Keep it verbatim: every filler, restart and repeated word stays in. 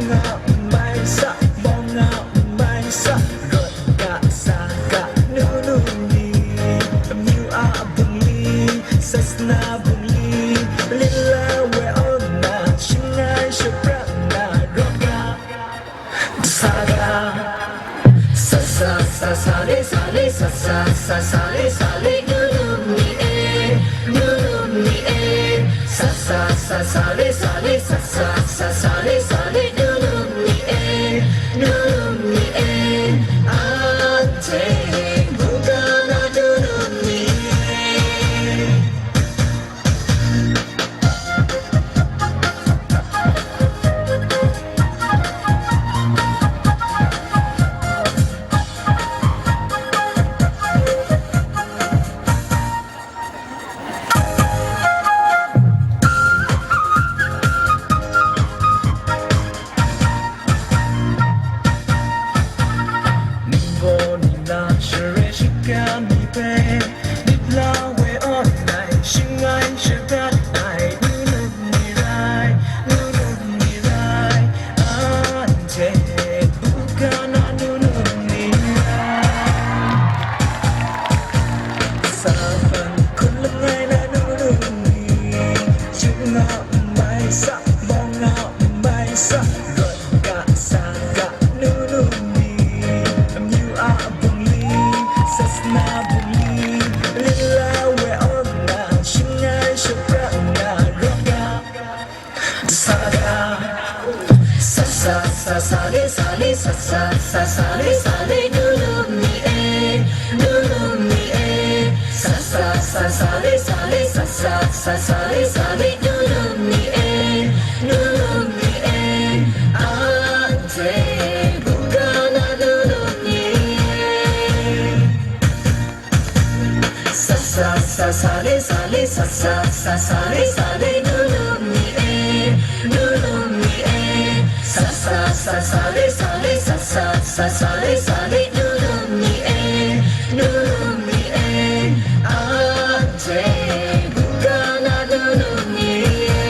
Ngamei sā, mong ngamei sā, rot kasā ka nunumi, myu abungli, sasna bungli, lila we onna, shingai shaprakna, rot kasā ka. Sā sā sā sā le sā le sā sā sā sā le sā le nunumi e, nunumi e. Sā sā sā sā le sā le sā sā sā sā le sā le nunumi e, nunumi e. Ante bukana nunumi e. Ningbo nina shere shikami pe, nitla we online shingai shedat ai, nunumi rai, nunumi rai, ante bukana nunumi rai. Sāfan khulungai na nunumi, chunga mai sā, monga mai sā, rot kasā ka nunumi, myu abungli, sasna bungli, lila we onna, shingai shaprakna, rot kasā ka. Sā sā sā sā le sā le sā sā sā sā le sā le nunumi e, nunumi e. Sā sā sā sā le sā le sā sā sā sā le sā le nunumi e, nunumi e. Ante bukana nunumi e. Sā sā sā sā le sā le sā sā sā sā le sā le nunumi e, nunumi e. Sā sā sā sā le sā le sā sā sā sā le sā le nunumi e, nunumi e. Ante bukana nunumi e.